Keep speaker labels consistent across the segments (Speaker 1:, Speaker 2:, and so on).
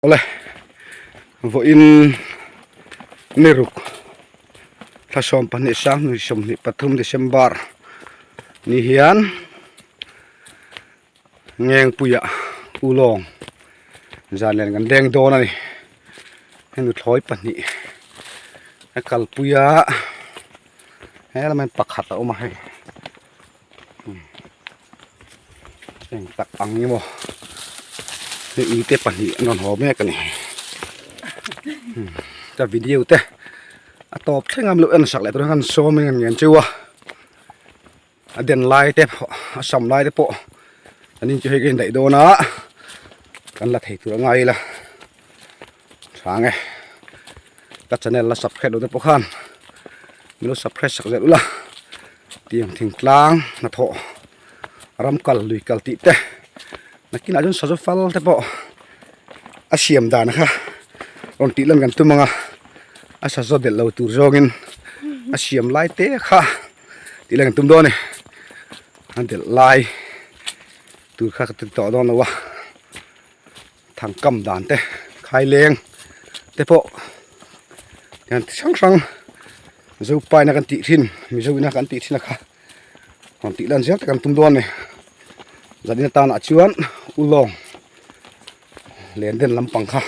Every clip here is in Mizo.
Speaker 1: Awle vawiin ni ruk thla 12 sang 23 December ni hian Ngengpuia ulawng zan len kan leng dawn a ni hei nuthlawi pahnih a kalpui a helama hian pakhat a awm a hei. Eng tak ang nge maw hei ui te pahnih an rawn haw mek a ni ka video te a tawp thleng a lo en sak leh tur hian sawm in an ngen cheu a a den lai te pawh a sam lai te pawh an in chu hei ka indaih dawn a kan la thei tur a ngai ila tha ang e ka channel la subscribe lo te pawh khan min lo subscribe sak zel ula tiang thingtlang hnathawh ram kal lui kal tih te nakinah chuan sazu fal te pawh a siam dan kha rawn tih lan kan tum ang a a sazu delh lo tur zawngin a siam lai te kha tih lan kan tum dawn a ni a delh lai tur kha ka ti tawh dawn lo a. Thangkam dan te khaileng te pawh hian ti hrang hrang zopaina kan tih thin mizo ina kan tih thin a kha rawn tih lan zel te kan tum dawn a ni zanin atanah chuan ulawng len den lampang kha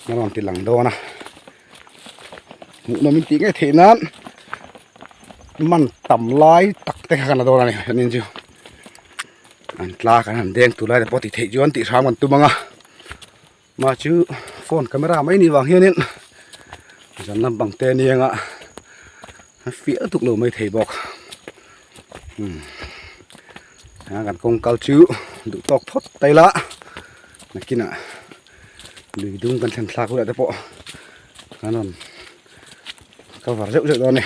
Speaker 1: a rawn ti lang dawn a hmuhnawm in tih ngei theih nan man tam lai tak te kha kan la dawn a ni zanin chu. An tla kan han deng tur lai te pawh tih theih chuan tih hram kan tum ang a mah chu phone camera mai nih vang hianin zan lampang te ania nga a fiah lutuk lo mai thei bawk umm a kan kawng kal chu duh tawk phawt ta ila nakinah lui dung kan thlen thlak hunah te pawh kan rawn cover zeuh zeuh dawn a ni.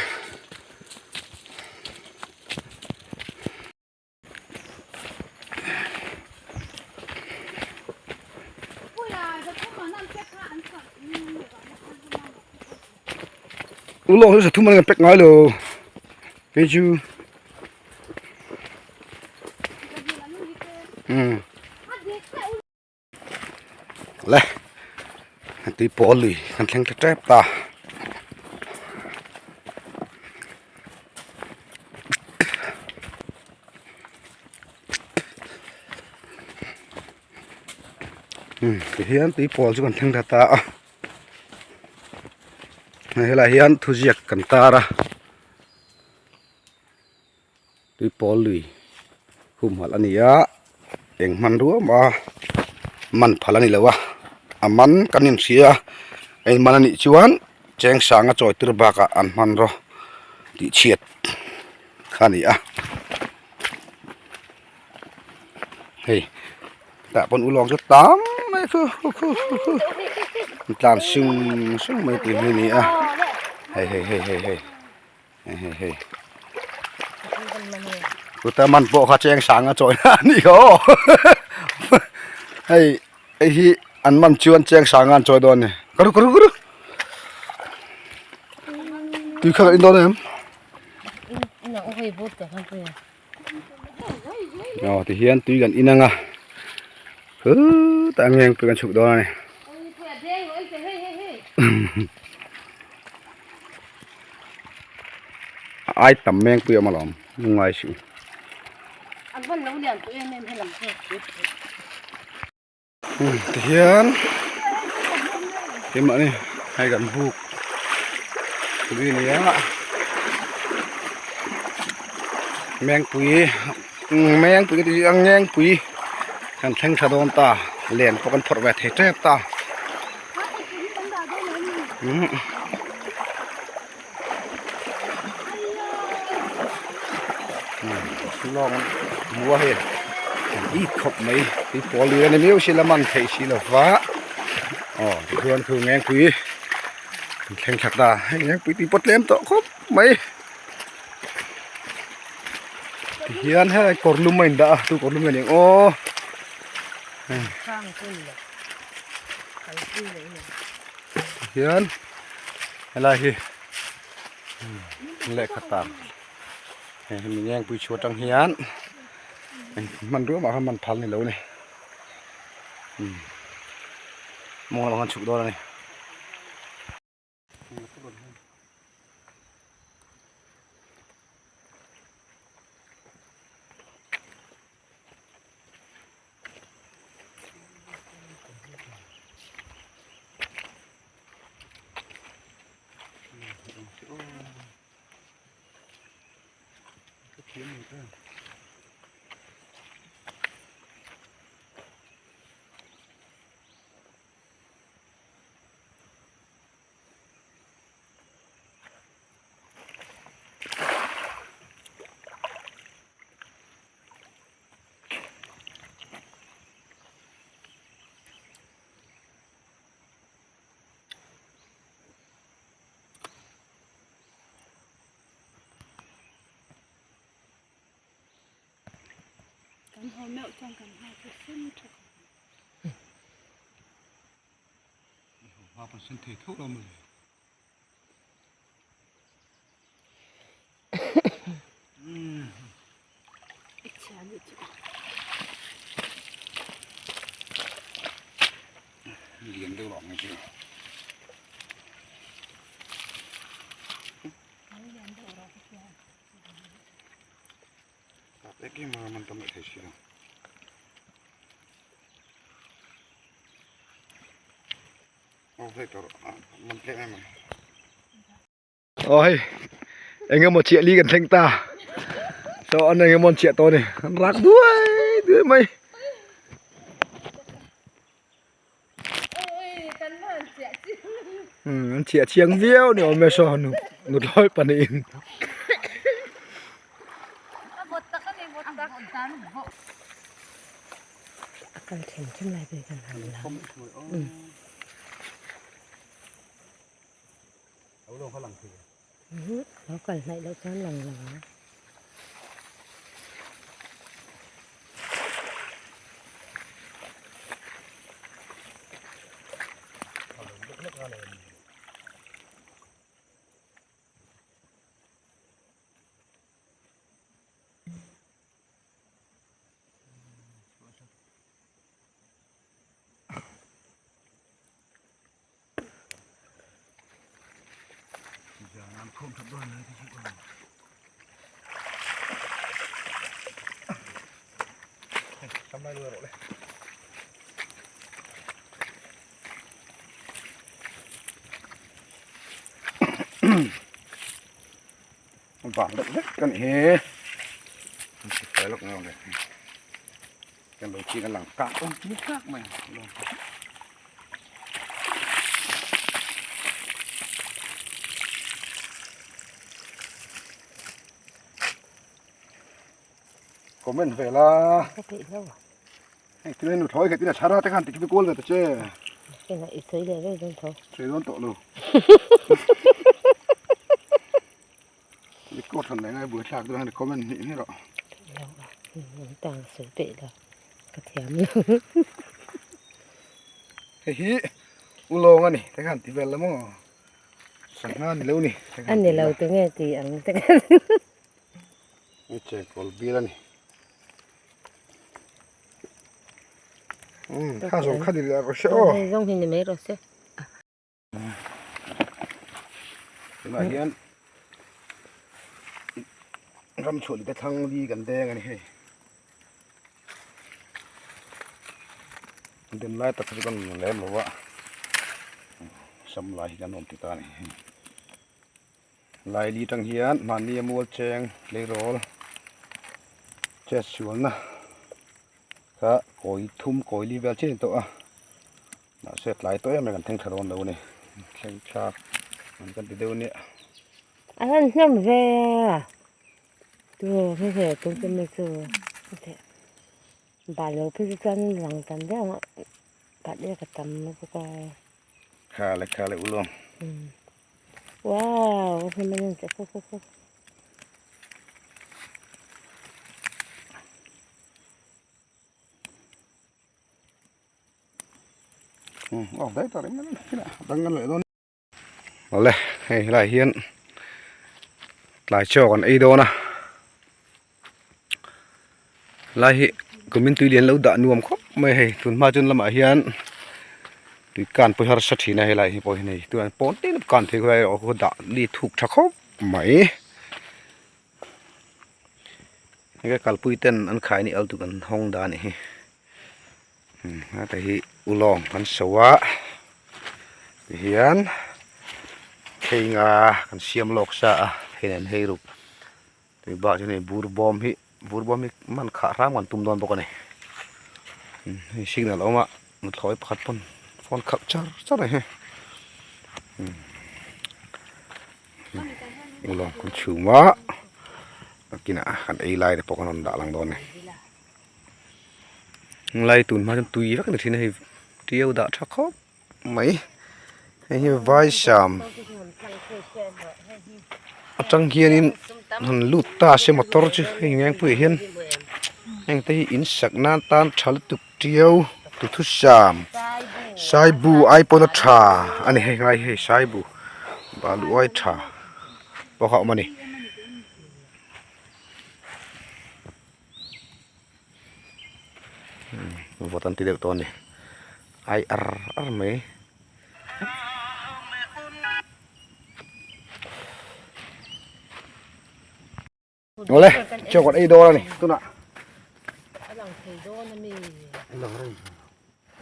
Speaker 1: Ulawng hi sathum an pek ngai lo kei chu umm le tui pawl lui kan thleng ta tep ta. Tihian tui pawl chu kan thleng ta ta a helaiah hian thuziak kan tar a tui pawl lui humhalh a ni a eng hmanrua mah a man phal a ni lo a a man kan inhria a in man a nih chuan cheng sanga chawi tir bakah an hmanraw tih chhiat kha a ni a hei tah pawn ulawng chu tam mai khu khu khu khu khu an tlan sung sung mai tih hi a ni a hei hei hei hei hei. Hei hei Kuta man pawh kha cheng sang a chawi na a ni aw hei hei hi an man chuan cheng sang a an chawi dawn a ni karu karu karu tui kha in dawn em aw ti hian tui kan in ang a khutah ngeng tui kan chhuk dawn a ni. Ai tam meng pui awm alawm lungngai suh.
Speaker 2: An van lo lian tawh em em helam pawh
Speaker 1: Tihian keimah ni hei kan buk tui a nia mengpui mengpui ka ti ang ngengpui kan thleng tha dawn ta len pawh kan phawrh ve thei tep ta. Lawng hmu a hei bik khawp mai tui pawl lui a ni miau sila man theih si lo va aw tichuan khu ngengpui an thleng thla ta hei ngengpui tui pawh tlem tawh khawp mai tihian helai kawr lum a indah a tu kawr lum nge ni ang aw. Hian helai hi lehkha tar hei hemi ngengpui chhuat atang hian hmanrua mah kha man phal ni lo a ni. Mawng lamah khan chhuk dawn a ni.
Speaker 2: Kan haw meuh chuan kan hma chu sen tha khawp ang.
Speaker 1: Hma pawn sen thei tho lo mawle.
Speaker 2: I chhia nih chu.
Speaker 1: Lian deuh lo ang chu.
Speaker 2: Lian deuh rawh ka chuan.
Speaker 1: Tap ek em a man tam leh thei si lo. Aw hei tawh rawh man tlem em ang. Aw hei eng emaw chiah li kan thleng ta saw an eng emaw an chiah tawh a ni an rak duai duai mai. An chiah chiang viau ni awm e saw nuthlawi pahnihin.
Speaker 2: A kal then then lai pawh hi kan han la. Lo kal hnaih loh chuan lang lo ang.
Speaker 1: Vang deuh vek ka nih hi an lawk ngei kan lo chin a lang kak awm chiang kak mai comment ve la
Speaker 2: Ka peih lo
Speaker 1: hei tin hei nuthlawi khat in a chhar a te khan tikhian kual ve ta che
Speaker 2: Eng i sawi leh vek dawn tho
Speaker 1: sawi dawn tawh lo record han leh ngai buai thlak dawn a comment hnih hnih rawh
Speaker 2: Peih lo a an tang sawi peih lo ka thiam lo
Speaker 1: hei hi ulawng a ni te khan ti vel la maw sangha ni lo ni
Speaker 2: a ni lo tunge ti ang te khan
Speaker 1: Hei chengkawl bial a ni. Umm kha zawng kha ni leh rawh se aw.
Speaker 2: Hei zawng hi ni mai rawh se.
Speaker 1: Tunah hian ram chhuah leh te thlang li kan deng a ni hei. Den lai tak chu kan lem lo a sam lai hi kan awm ti ta a ni hei. Laili tang hian mahni a mual cheng tleirawl chet sualna kha kawi thum kawi li vel chiah a ni tawh a mahse tlai tawh em em kan thleng tha dawn lo a ni thleng thlak an kan ti deuh a nia.
Speaker 2: A han hnem ve a tu hei hei tun chu mi chu bal lo phei chu chuan lang tam viau ang a bat leh ka tam bawk a.
Speaker 1: Kha le kha le ulawng.
Speaker 2: Wow, hei man che khu khu khu.
Speaker 1: Awk daih tawh reng reng a dang kan leh dawn. Awle hei helaiah hian tlai chaw kan ei dawn a lai hi kumin tui lian lo dah nuam khawp mai hei tun hma chun lamah hian. Tui kan pawh hi harsa thin a helai hi pawh hi hei tunah pawn tin kan thei khawlai erawh khu dah li thuk tha khawp mai. Hei kalpui ten an khai ni al tuk an hawng dan a nih hi heta hi ulawng kan so a tihian thei nga kan siam lawk sa a hei nen hei ruk tui bak chuan hei bur bawm hi bur bawm hi man khah hram kan tum dawn bawk a ni hei signal a awm a nuthlawi pakhat pawn phone khalh char char a ni ulawng kan chhum a nakinah kan ei lai te pawh kan rawn dah lang dawn a ni helai tun hma chuan tui vek a ni thin a hei tiau dah tha khawp mai hei hi vaisam atang hianin han lut ta se motor chu hei ngengpuiah hian heng te hi in sak nan tan tha lutuk tiau duhthusam saibu ai pawn a tha a ni hei ngai hei saibu balu ai tha pawh kha a awm a ni. Vawt an ti deuh tawh a ni ai ar ar mai. Awle chaw kan ei dawn a ni tunah.
Speaker 2: A lang thei dawn a mi.
Speaker 1: A lang reng.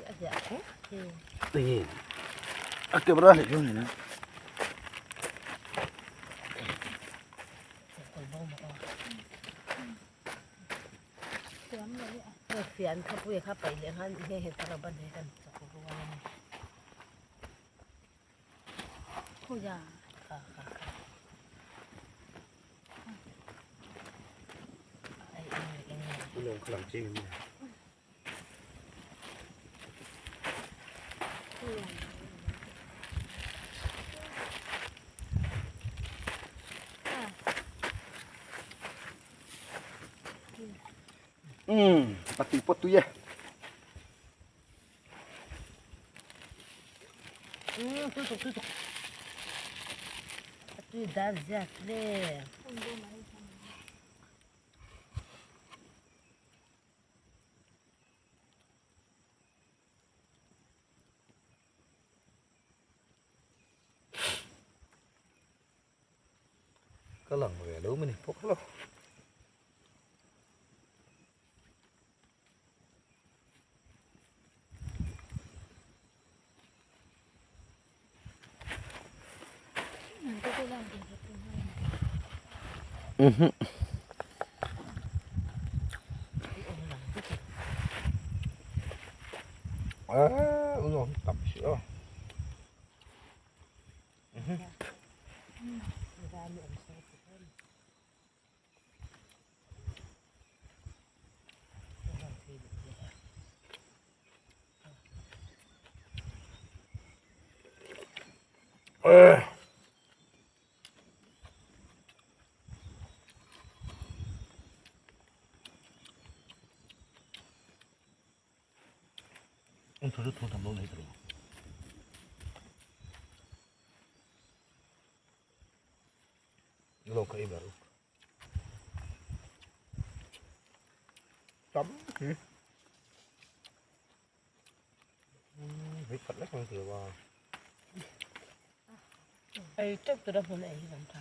Speaker 2: A ziah khawp khi.
Speaker 1: Tinge a camera hlei dawn ni.
Speaker 2: Fian kha pui kha paih leh khan he he tara ban he kan chak rual a ni. Khawiah kha kha kha.
Speaker 1: Umm a tui pawh tui e.
Speaker 2: Tui dar ziat le.
Speaker 1: Ka lang ve lo mani pawk lo. Mhm. Ah, ui tập sữa. Tắm
Speaker 2: Ei teuh tur a hmun ei hi kan tha.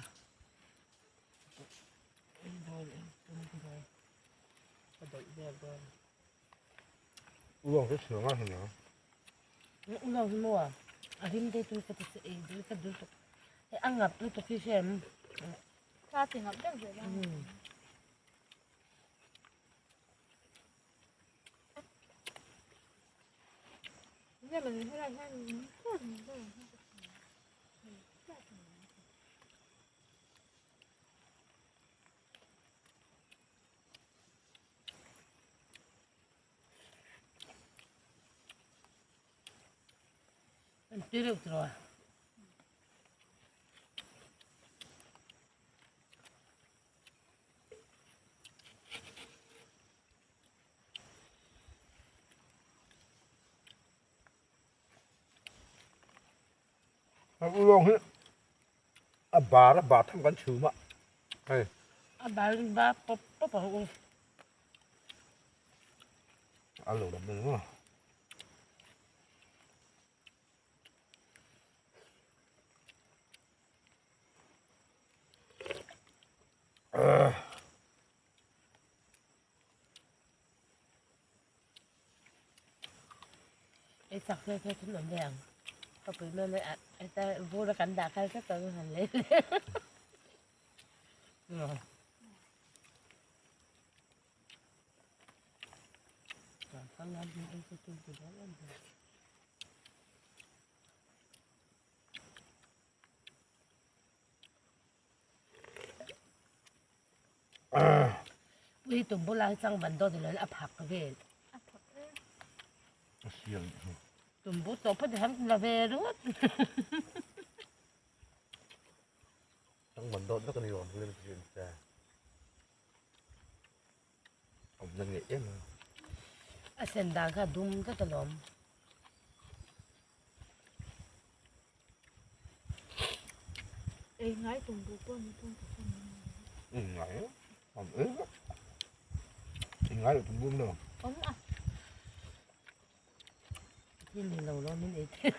Speaker 2: Ulo hi maw a rim te chu ka ti che ei dul ka dul tuk hei a ngap lutuk hi hria em
Speaker 3: Ka ti ngap deuh zel a.
Speaker 2: An tui reuh tiraw a.
Speaker 1: Ulawng hi a bar a bar tham kan chhum a hei.
Speaker 2: A bar in bar pawp pawp ang u.
Speaker 1: A lo lam emaw.
Speaker 2: chak fe fe thil awm ve ang. Ka pui mai mai a heta vur a kan dah khal tlat ang han lei leh. Ui tum bula hi chang ban dawt ilo a phak vel. Tum bu tawh phawt han la ve ringawt.
Speaker 1: Chang ban dawt vek a ni awm hlem thin che. Awm na ngei em a.
Speaker 2: A sen dan kha dum tlat alawm.
Speaker 3: Ei ngai tum bu pawh ni tum ka hre mai.
Speaker 1: Ei ngai awm em a. Ei ngai lo tum bum lo.
Speaker 3: Awm a.
Speaker 2: Thil ni lo lo min ei thei.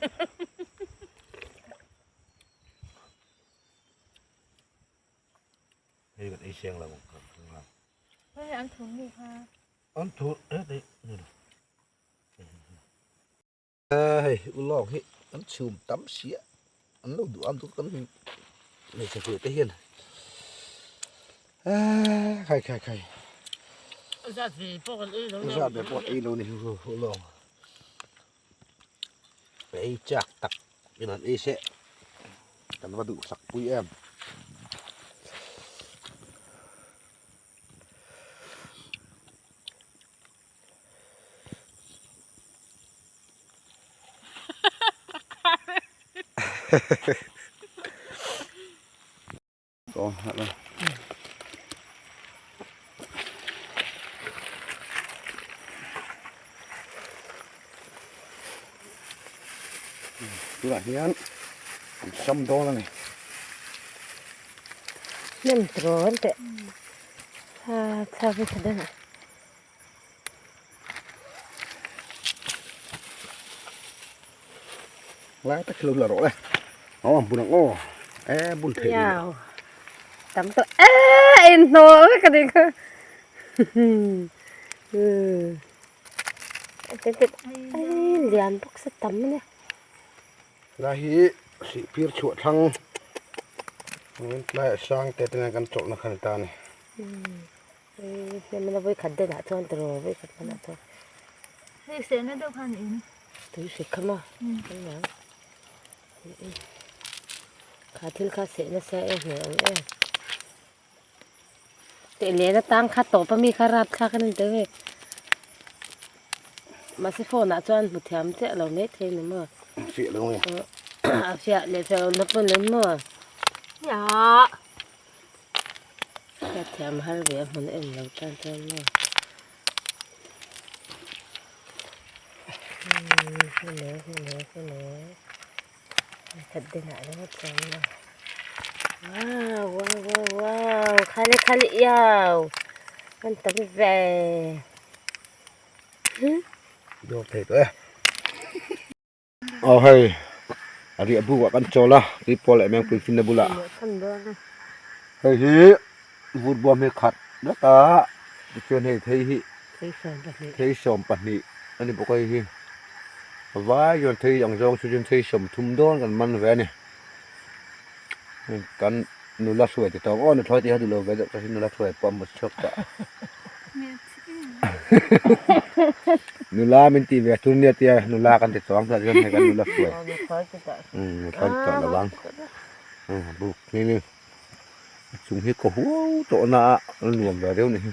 Speaker 1: Hei kan ei seng lo ang ka nga.
Speaker 3: Hei an thur mu kha.
Speaker 1: An thur he ni lo. Hei ulawk hi an chhum tam si a an lo duh am chu kan hmeichhe hruai te hian khai khai khai
Speaker 2: zat ve pawh kan ei lo
Speaker 1: zat ve pawh ei lo ni ulawk ei chak tak in an ei se kan va duh sak pui em. Tunah hian an sam dawn a ni.
Speaker 2: Hnem turawn teh a thla hi tha deuh a.
Speaker 1: Lai tak khi lo la rawh le. Aw bun ang aw. E bun thei.
Speaker 2: Yao. Tam to e in hno ka ding kha. Te te ai lian bawk se tam ania.
Speaker 1: Lai hi sihphir chhuah thlang tlaiah sang te te kan chawlhna kha ni ta a ni.
Speaker 2: Hemi vawi khat denah chuan tiraw vawi khat hmanah chuan.
Speaker 3: Hei sehna deuh khan in.
Speaker 2: Tui hrik kha maw engmah kha thil kha seh nasa em hmel ang em. Teh lehna tang kha tawp a mi kha rap thlak a ni deuh e. Mahse phone ah chuan hmu thiam chiah lo mai thei ni maw.
Speaker 1: Fiah lo nge.
Speaker 2: A fiah leh fiah lo na pawn lo maw.
Speaker 3: Ya.
Speaker 2: Ka thiam har ve a hmun en lo tan chuan maw. Hmule hmule hmule khat dinah ringawt chuan maw. Wow wow wow wow khale khale iau an tam ve.
Speaker 1: Dawr thei tawh e. Aw hei a riah buk ah kan chawl a tui pawl leh mengpui finna bulah hei hi vur buam hi khat vek a tichuan hei thei hi thei 12 a ni bawk a hei hi a vai chuan thei ang zawng chu chuan thei 30 dawn kan man ve a ni kan nula hruai te tawng aw nuthlawi tih kha duh lo ve deuh ta nula hruai pawh a mut chhuak tawh. Nula min tih ve tur nia tia nula kan ti tawh ang tah chuan hei kan nula hruai umm nuthlawi ti tawh lo ang umm buk hi ni a chung hi kaw huau tawh na a a nuam ve deuh a ni hi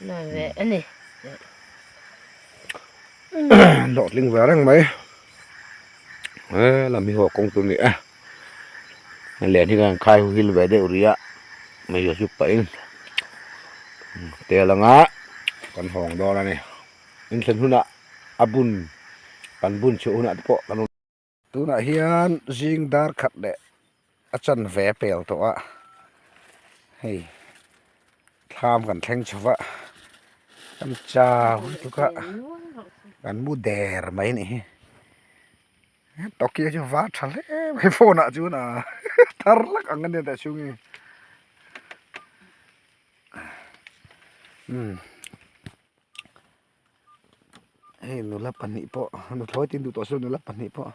Speaker 2: nuam ve a ni
Speaker 1: hlawhtling ve reng mai he lam hi haw kawng tur a ni a len hi kan khai hil ve deuh rih a mei a zuk pahin tel anga kan hawng dawn a ni in thlen hunah a bun kan bun chhuah hunah te pawh kan tunah hian zing dar khat leh a chanve a pel tawh a hei thlam kan thleng chho va kan chau lutuk a kan mu der mai a nih hi. Tokyo chu va tha hle mai phone ah chuan a thar hlak ang a nia tah chhung hi umm Hei nula pahnih pawh nuthlawi tin duh tawh se nula pahnih pawh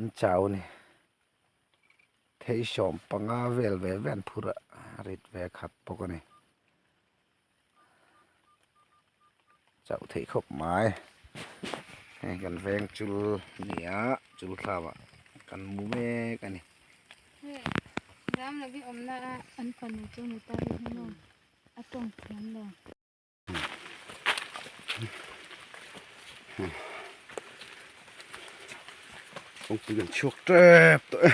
Speaker 1: an chau a ni. Thei sawm panga vel ve ve an phur a rit ve khat bawk a ni. Chauh theih khawp mai. Hei kan veng chul nia chul thlamah kan mu mek a ni.
Speaker 3: Hei ram lovin awmna a an fanu chu ni ta hi hmuhnawm a tawng thiam lo.
Speaker 1: Kawngpui kan chhuak tep tawh e.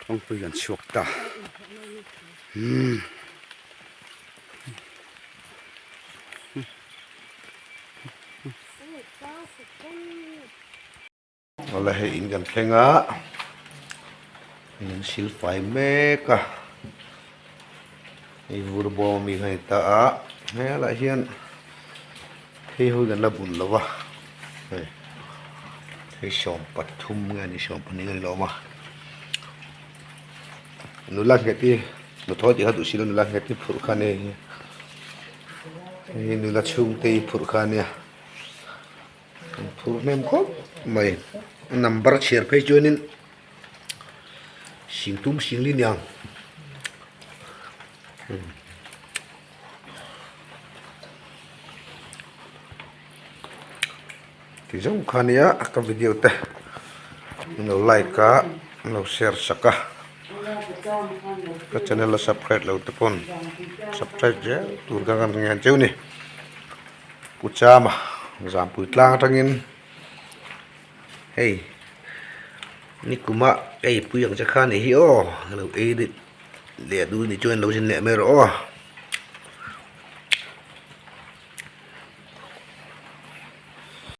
Speaker 1: Kawngpui kan chhuak ta. Awle hei in kan thleng a in an sil fai mek a hei vur bawm ami kha a ni ta a helaiah hian phei ho hi kan la bun lo va hei hei sawm pathum nge ni sawm pahnih nge ni lo awm a nula nghet hi nuthlawi tih kha duh si lo nula nghet hi phurh kha a ni hei nula chhungte hi phurh kha a nia. An phur hnem khawp mai a number chhiar phei chuanin singtum singli niang ti zawng kha ania ka video te min lo like a min lo share sak a ka channel a subscribe lo te pawn subscribe zel tur kha kan ngen cheu ni. Pu Chama Zampui tlang atangin hei nikuma ei pui ang che kha ni hi aw lo ei leh duh ni chuan lo zin leh mai rawh aw.